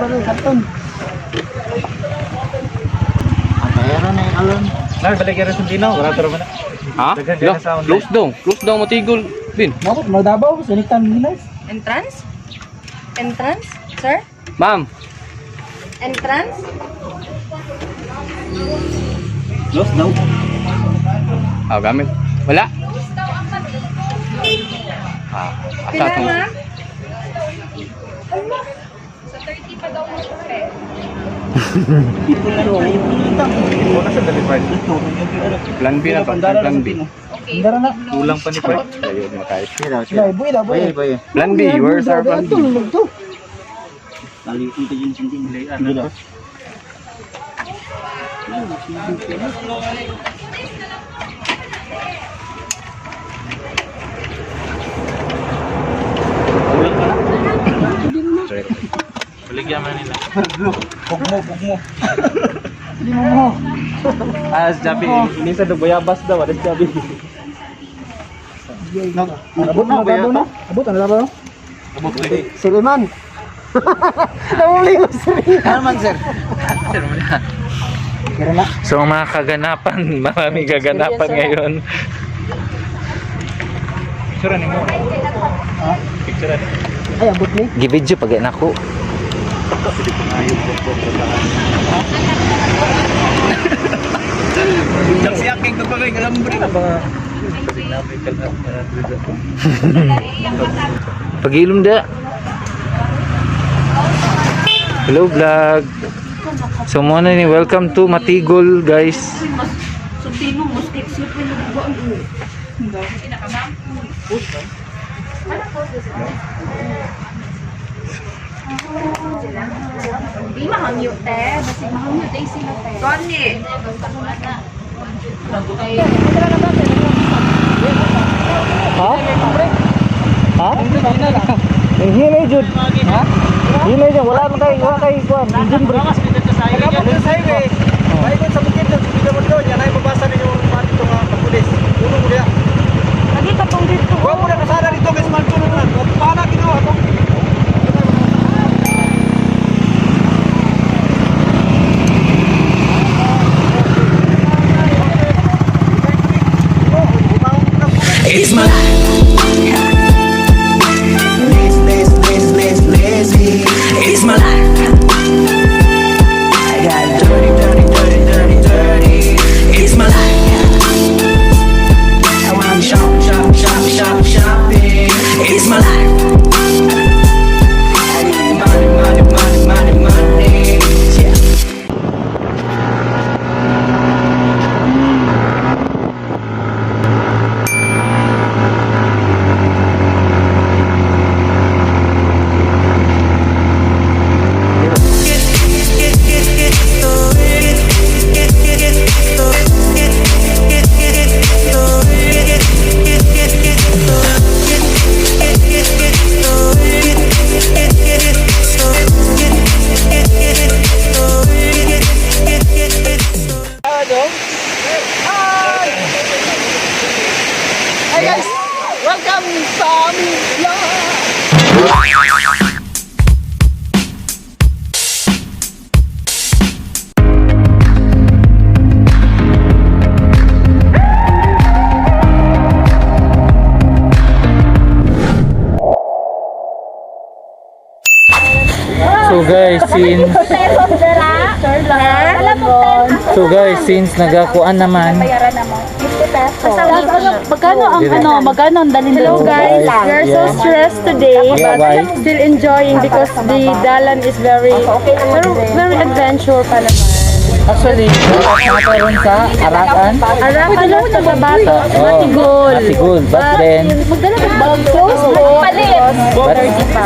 Karton. Pera na yung alon. Nar, balik ka rin sa Dino. Wala taro na. Ha? Daghan Lo, ka na sa online. close daw. Close daw matigol. Bin. Mabot, magdabaw, siniktan nila. Entrance? Entrance, sir? Ma'am. Entrance? Close daw. Ah, gamit. Wala. Ah, asa Pila, tong ma'am? Sa 30 pa daw mo pre. Wala sa delivery. Plan B na to. Plan B. Okay. Dara na. Kulang pa ni Park. Ayun, makain. Sira, Sila, buhi daw, buhi. Boy, boy. Plan B, where's our plan B? Tulog to. Lali kong tigil sindi. Ano? Baligyan man nila. Bugmo, bugmo. Hindi mo mo. Ah, si Jabi. Minsan do bayabas daw, alas Jabi. Abot na, dabaw na. Abot na, dabaw na. Abot eh. Suleiman. Namuli ko Suleiman. Ano man, sir? Kira na. So mga kaganapan, maraming kaganapan ngayon. Picture ni mo. Picture ni. Ay, abot ni. Gibidyo pag nako. Pag-ilom da. Hello vlog. So mo na ni, welcome to Matigol, guys. Sundin mo, mas slip mo yung Di mahangyo te, basta mahangyo te sila te. Gani. Ha? Ha? Ang hinay jud. Ha? Hinay jud wala man kay wala kay kuan engine brake. Pagabot sa highway, paikot sa bukid doon, sa mo doon, yan ay mabasa ninyo mga dito nga kapulis. Puno mo diya. Lagi ka pong dito. Huwag mo na kasada dito kay smart phone na. Paano ginawa to? It's my life. Lazy, lazy, lazy, lazy, lazy. It's my life. I got dirty, dirty, dirty, dirty, dirty. It's my life. I wanna shop, shop, shop, shop, shopping. It's my life. I need money, money, money, money, money. Yeah. Hi guys! Welcome sa aming vlog! So guys, since nagakuan naman. Magkano ang ano, magkano ang dalhin? Hello guys, Guys, we are so stressed today Yeah, but why? still enjoying because the dalan is very very, very adventure pa naman. Actually, ron sa Arakan. Arakan lang sa Babato, Oh, Matigol. Matigol. But then, Magdala ka bag close po. Palit. But, pa.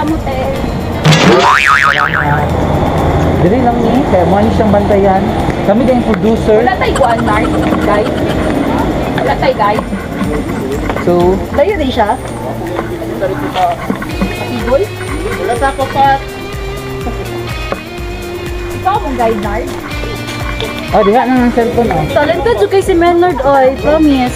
Kamote. Dili lang ni, kaya mo ni siyang bantayan. Kami din producer. Wala tayo kuan, Mark. Guys. Wala tayo, guys. So, Layo din siya. Igol? Wala sa kopat. Ikaw mong guide, Nard. Oh, diha na ng cellphone oh. Talented jud kay si Menard oy, promise.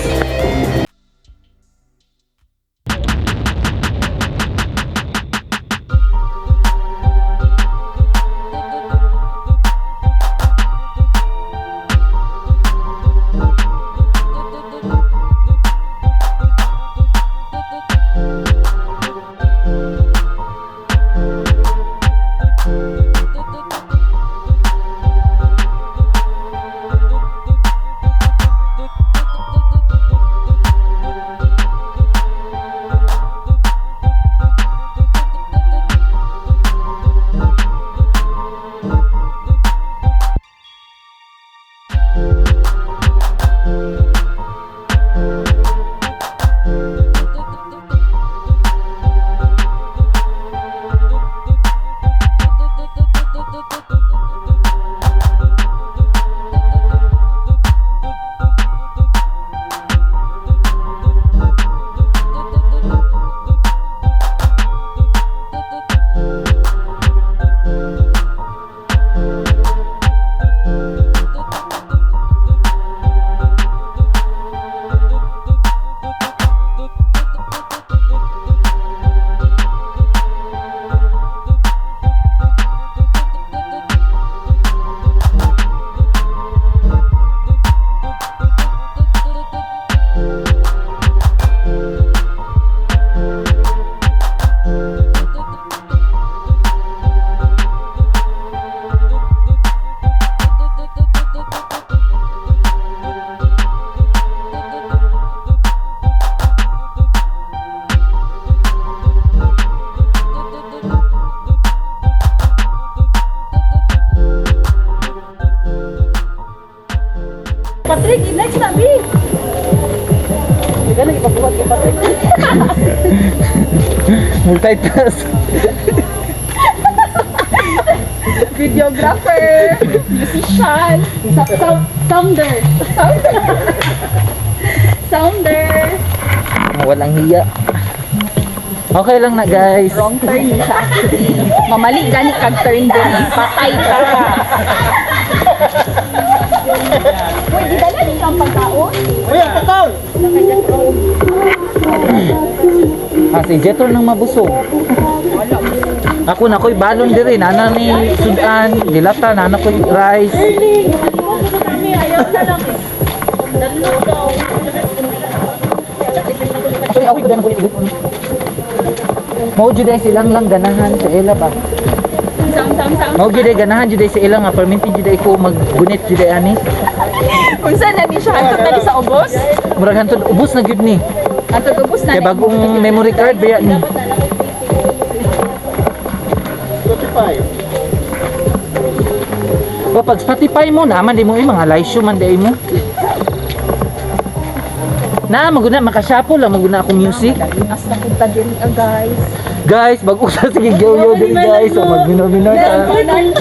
Patrick, next na, B. Multitask. Videographer, musician, Sounder. sounder. Walang hiya. Okay lang na guys. Wrong turn ni siya actually. Mamali gani kag turn din. Patay ka. Uy, gidala ni kang pagkaon? Uy, ang pagkaon! Ah, si Jetro nang mabusog. Ako na ko'y balon diri, nana ni sudan, dilata, nana ko'y rice. Actually, ako ganahan ko. Mao jud ay silang lang ganahan sa ila ba. Sam, sam, sam. Mao jud ay ganahan jud ay sa ila nga perminti jud ay ko maggunit jud ay ani. Unsa na ni siya? Antod na ni sa ubos? Murag hantod ubos na gyud ni. Antod ubos na Kay ni. bagong memory card ba ni. Spotify. O pag Spotify mo naman di mo yung mga live show man di mo. Na maguna makashuffle lang maguna akong music. As na punta diri ah, guys. Guys, bago sa sige yo diri guys, so magmino-mino ta. Hindi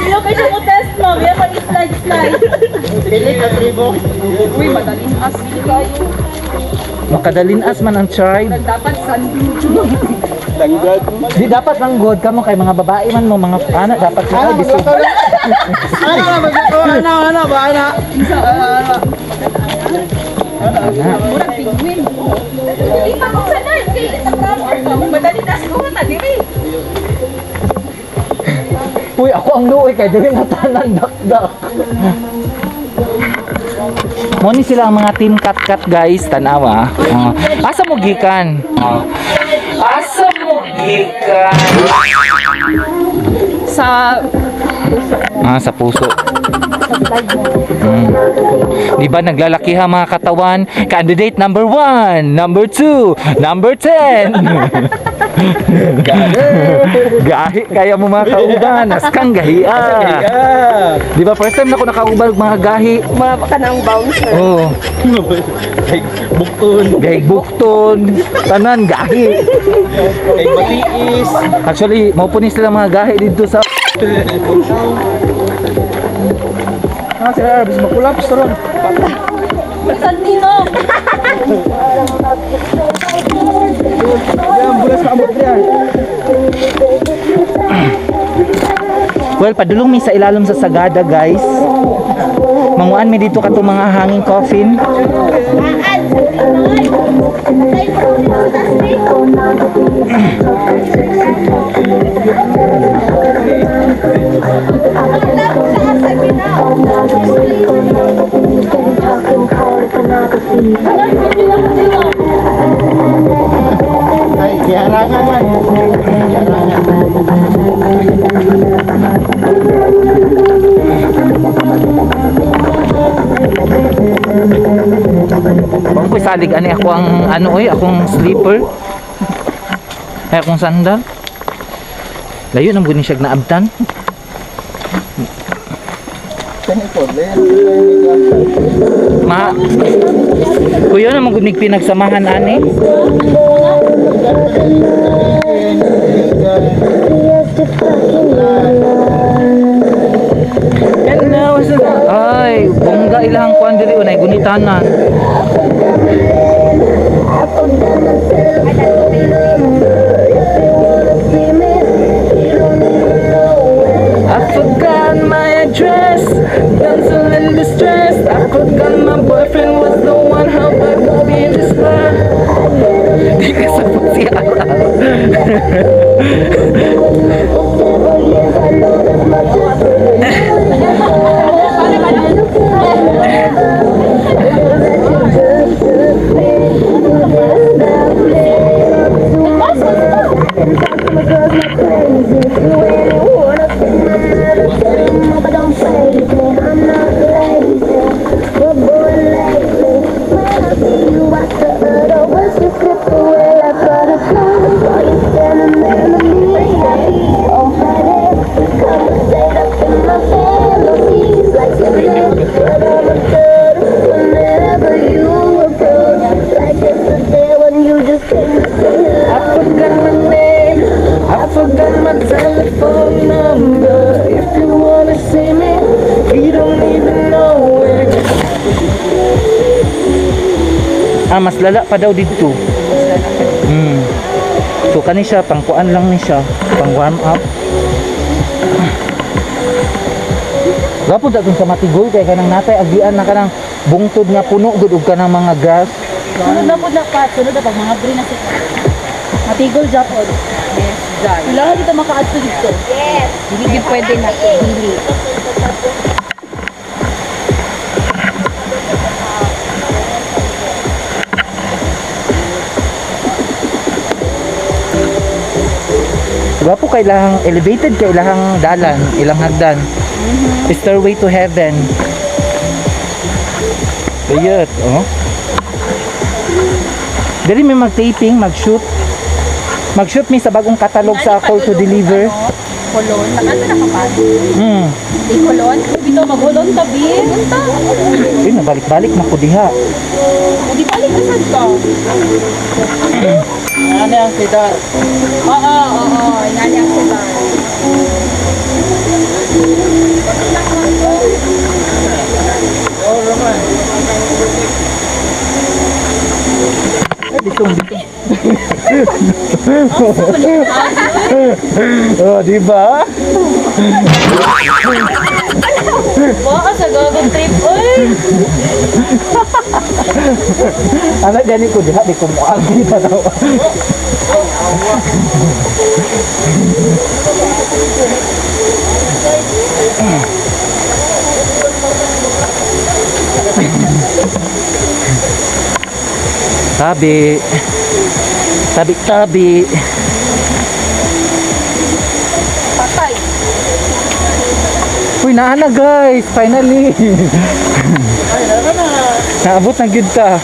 ko siya mo test mo. Kaya ko slide slide. Pili ka tribo. Uy, madaling as dili kayo. Makadalin-as man ang tribe. Dapat sunblue jud. Langgad. Di dapat lang god kamo kay mga babae man mo mga anak dapat mo Ana, kay bisog. maglakaw lang. Ana, maglakaw. Ana, ana, ba, ana. Ana, ana. Murag penguin. Di pa ko sa nerd kay madaling as ko na diri. Uy, ako ang luoy kay dili na tanan dakdak. Mo ni sila ang mga team cut cut guys, tanawa. Oh. Asa mo gikan? Oh. Asa mo gikan? Sa Ah, sa puso. Di ba naglalaki ha mga katawan? Candidate number 1, number 2, number 10. Gahi kaya mo mga kauban, askang gahi ah. Di ba first time na ako nakauban og mga gahi. Mga ka ng bouncer. Oo. Bukton. Gahi bukton, tanan gahi. Kay batiis. Actually, mao po ni sila mga gahi dito sa. Ah, sila Arbis, makulapos ron. Santino! Yan, bulas pa amot yan. Well, padulong mi sa ilalom sa Sagada, guys. Manguan mi dito kato mga hanging coffin. Ay, giharangan man. Giharangan. Bang ko salig ani ako ang ano oy, akong sleeper. Ay, akong sandal. Layo nang guni siya naabtan. Ma Kuya naman gud mig pinagsamahan ani. And now is ay, bongga ilang kuan diri unay gunitanan. I forgot my address, damsel in distress. I forgot my boyfriend was the one how I would be this far. Di ka sa siya. I forgot my name, I forgot my telephone number. If you wanna see me, you don't even know where. Ah, mas lala pa daw dito. So kani siya pangkuan lang ni siya, pang warm up. Gapon ta sa Matigoy kay kanang natay agian na kanang bungtod nga puno gud og kanang mga grass. Sunod na po na pa. Sunod na pag mga green na sila. Matigol Japon. Yes, Jai. Wala dito maka-add dito. Yes. Hindi pwede na. Hindi. Gwapo kay ilahang elevated kay ilahang dalan, ilang hagdan. Stairway to heaven. Ayot, oh. Dili may mag-taping, mag-shoot. Mag-shoot mi sa bagong catalog sa Call to Deliver. Kolon. Ano na kapal? Di kolon? Dito magholon ta, bi. Punta. Ayun, nabalik-balik na ko diha. O, di balik ka sad ka. Ano ang sidar? Oo. Inani ang sibar. Ay, bitong, bitong. Oh, di ba? Baka sa gagong trip, oy! Anak gani ko diha di ko moagi pa daw. Tabi. Tabi tabi. Patay. Uy, naa na guys, finally. Naabot na gyud ta.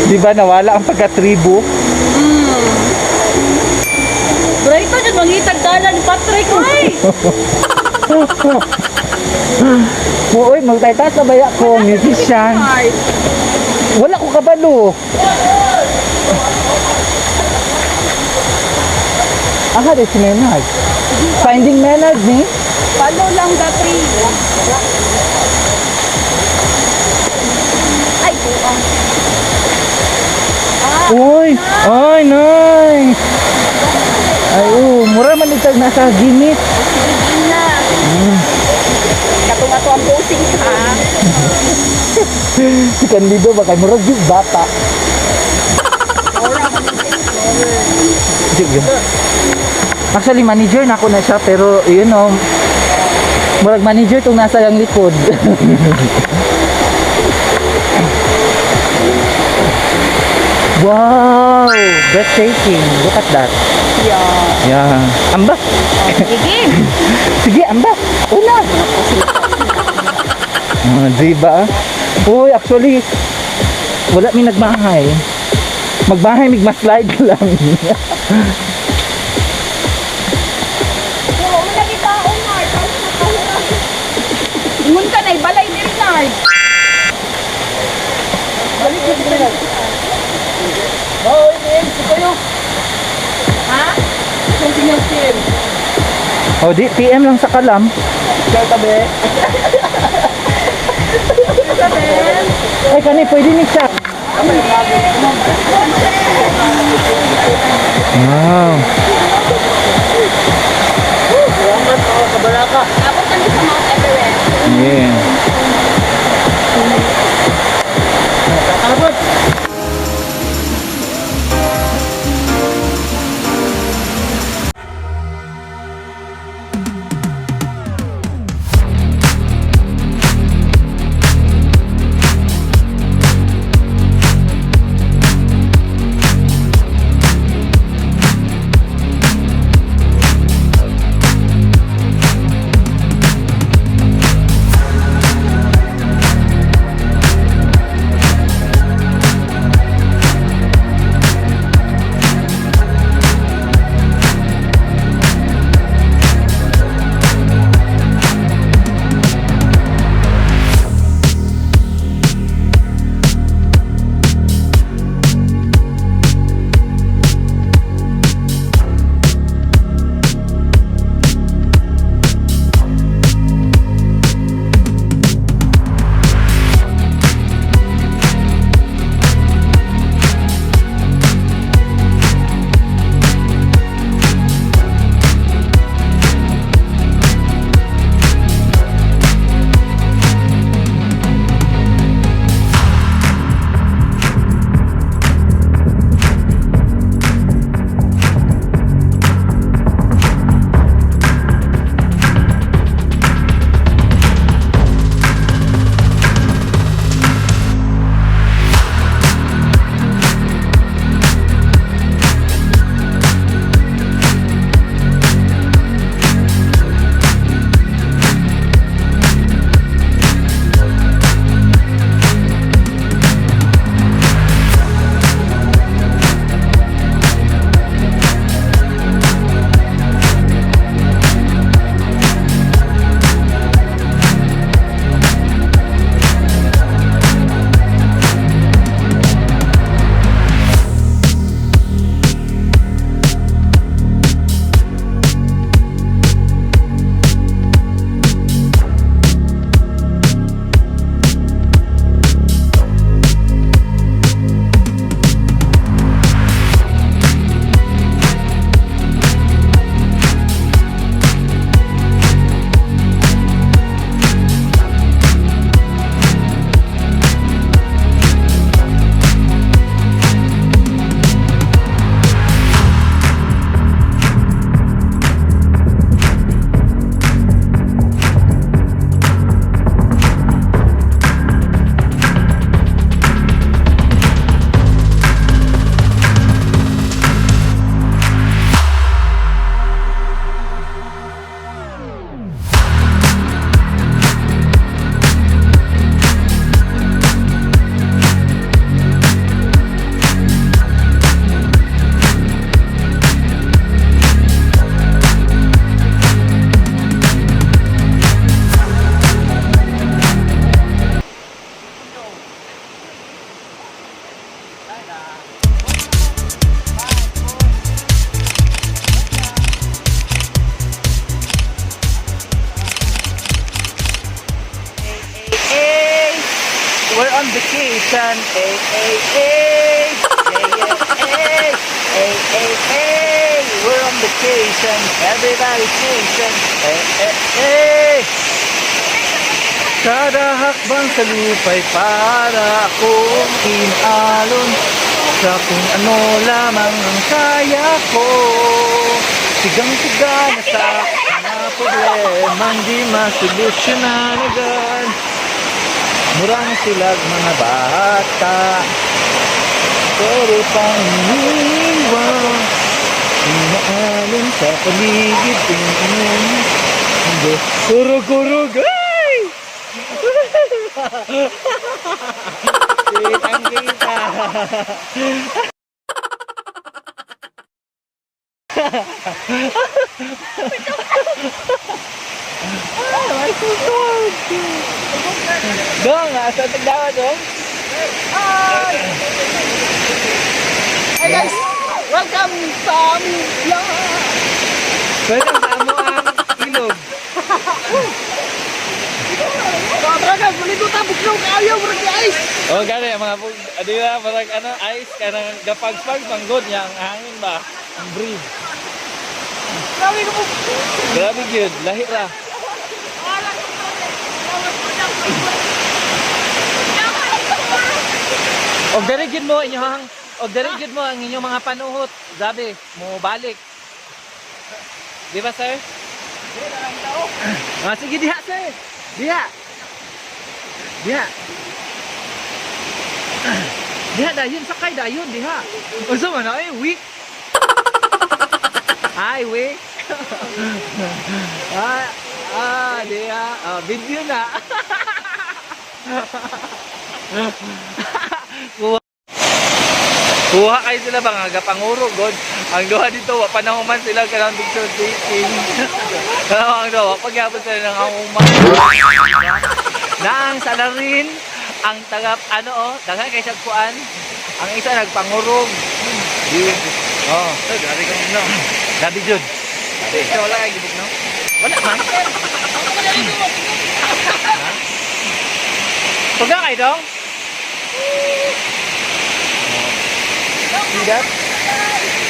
Di ba nawala ang pagkatribo? Bright pa dyan, mangitag dalan ni Patrick. Ay! Uy, magtaytas na baya ko, musician. Wala ko kabalo. Aha, di si Menard. Finding Menard ni? Follow lang the tree. Ay, buang. Uy, ay, nice. Ay, oh, mura man itag nasa gimit. Na. Katunga to ang posing ha. Si Candido ba kay murag gyud bata. Sige. Actually, manager na ako na siya pero murag manager tong nasa yang likod. Wow! Breathtaking. Look at that. Yeah. Yeah. Amba. Sige. Sige, amba. Una. Ah, di ba? Uy, actually, wala mi nagbahay. Magbahay, mig slide lang. Oo, lagi tao, Mark. Ingon ka na, ibalay ni Renard. Ha? O, di, PM lang sa kalam. Ay, kani, pwede ni siya. Wow. Abot kami sa Mount Everest. Yeah. on vacation. Ay, ay, ay. Ay, ay, ay. Ay, ay, ay. We're on vacation. Everybody's nation. Ay, ay, ay. Kada hakbang sa lupa'y para akong inalon sa kung ano lamang ang kaya ko. Sigang-siga na sa mga problemang di masolusyonan agad. Murang silag mga bata, pero panginiwa, inaalon sa paligid tingin. Hindi. Kurug-kurug! Ay! Kitang kita. Ay, my God. Dong, asa tagdawa dong? Hey guys! Welcome sa aming vlog! Pwede sa amo ang ilog. So tara guys, maligo ta, bugnaw kaayo, murag ice! Oh, gani mga di ba parang ano ice kanang gapagpag panggod niya ang hangin ba? Ang breeze. Grabe ka po! Grabe gyud, lahi ra. Og diri gyud mo inyong og diri gyud mo ang inyong mga panuhot. Grabe, mo balik. Di ba, sir? Ah, sige diha, sir. Diha. Diha. Diha dayon sakay dayon diha. Unsa man ay weak. Ay weak. Ah, ah, diha. Ah, video na. Kuha. Kuha kayo sila ba nga gapanguro god. Ang duha dito wa pa nahuman sila kanang picture taking. Kanang ang duha wa pa gyapon sila nang human. Na ang salarin ang taga ano oh, daghan kay sa kuan. Ang isa nagpangurog. Oh, Grabe ka no. grabe jud. Ikaw wala kay gibok no. Wala man. Ha? Tuga kay dong. See that?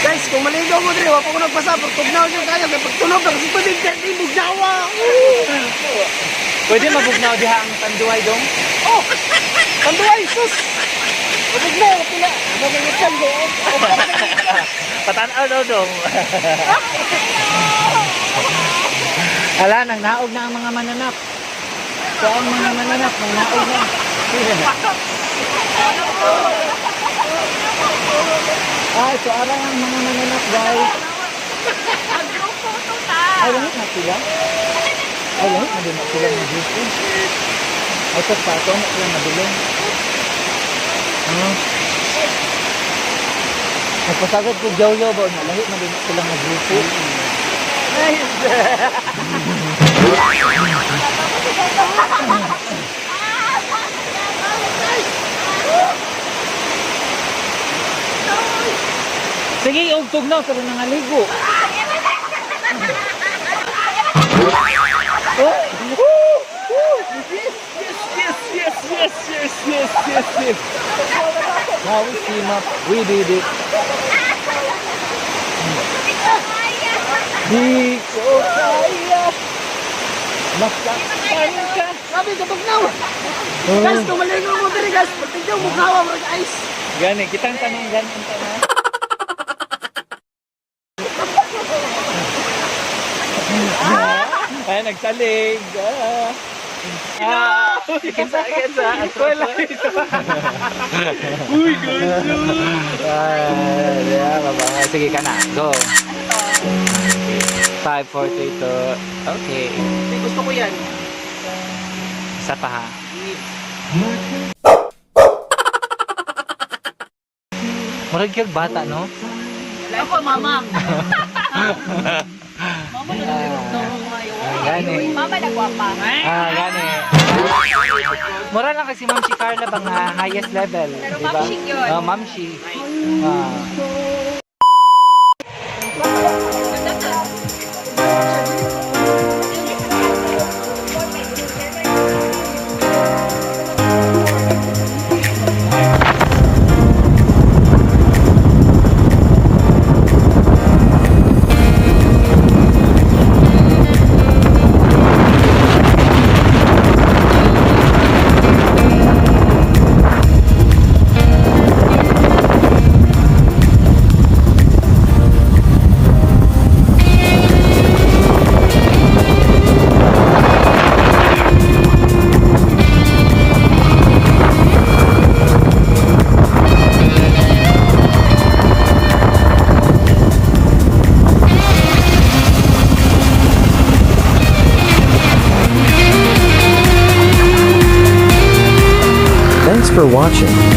Guys, kung maligo mo diri, wa pa ko nagpasa, pero tugnaw siya kayo, kay pagtulog na kasi tubig, kaya bugnawa! Pwede mabugnaw diha ang tanduay dong. Oh! Tanduay, sus! Bugnaw, pila! Ano may ikan ko? Patanaw daw dong. Ala, nang naog na ang mga mananap. So ang mga mananap, nang naog na. Ay, so arang ang mga mananap, guys. Ay, langit na sila. Ay, langit na din na sila ng grupo. Ay, sa pato na sila nabiling. Nagpasagad ko jawyo ba na lahi na din sila nga grupo. Sige, og tugnaw sa nangaligo. Yes, yes, yes, yes, yes, yes, yes. Now we team up, we did it. Di ko kaya. Masaktan ka. Grabe ka bugnaw! Guys, kung maligo mo diri guys, pagtignaw, bugnawa, murag ice! Gani, kitang tanong, gani ang tanong. Ay, nagsalig. Ah. Ah, kinsa, kinsa. Wala ito. Uy, gusto. Ah, yeah, baba. Sige ka na. Go. 5, 4, 3, 2. Okay. Gusto ko yan. Isa pa ha. Murag yung bata, no? Ako, mama. Ah, gani. Mama nagwapa. Ah, gani. Mura lang kasi Ma'am si Carla bang highest level, Pero di ba? Ma'am Shi yun. Oh, Ma'am Shi. Ah. watching.